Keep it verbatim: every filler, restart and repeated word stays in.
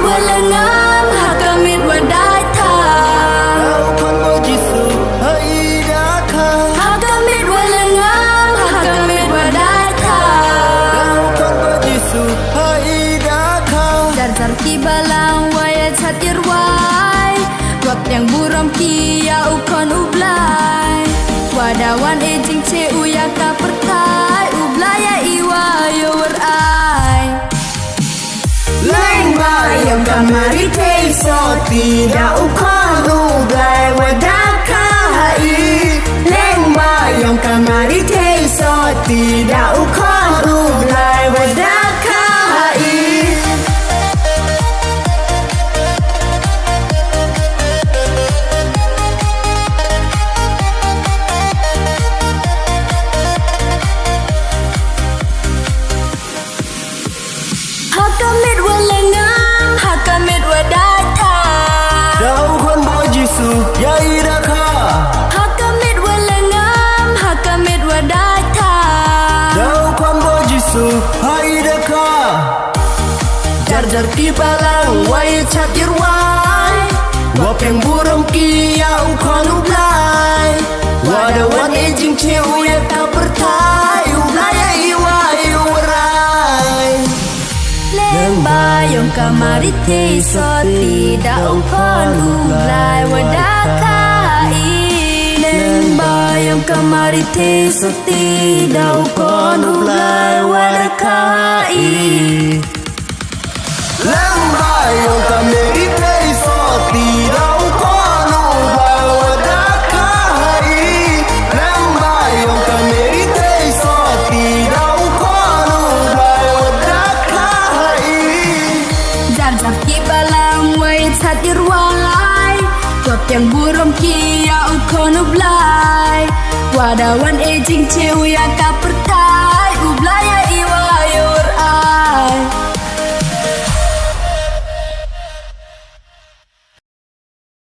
Wa lengam ha ka miet wa dait tha. Da u khon ba Jisu ha i da kha. Ha ka miet wa lengam ha ka miet wa dait tha. Da u khon ba Jisu ha i da kha. Jar jar ki balang wa ïa chat ïa rwai. Wa pdiang burom ki ïa u khon u Blai. Wa da wan e jingche u ïa ka pyrthai u Blai ïa i wa ïoh war ai. Leng ba ïong ka Mari Theisotti da u khon u Blai wa da kha ha i. Leng ba ïong ka Mari Theisotti da u khon u Blai wa da kha ha i. Ha ka miet wa lengam ha ka miet wa dait tha. Da u khon ba Jisu ïa i da kha. Ha ka miet wa lengam ha ka miet wa dait tha. Da u khon ba Jisu ha i da kha. Jar jar ki balang wa ïa chat ïa rwai. Wa pdiang burom ki ïa u khon u Blai. Wa da wan e jingche u ïa ka pyrthai u Blai ïa i wa ïoh war ai. Leng ba ïong ka Mari Theisotti da u khon u Blai wa da kha ha i. Leng ba ïong ka Mari Theisotti da u khon u Blai wa da kha ha i. Leng ba ïong ka Mari Theisotti da u khon u Blai wa da kha ha i. Leng ba ïong ka Mari Theisotti da u khon u Blai wa da kha ha i. Jar jar ki balang wa ïa chat ïa rwai. Wa pdiang burom ki ïa u khon u Blai. Wa da wan e jingche u ïa ka pyrthai u Blai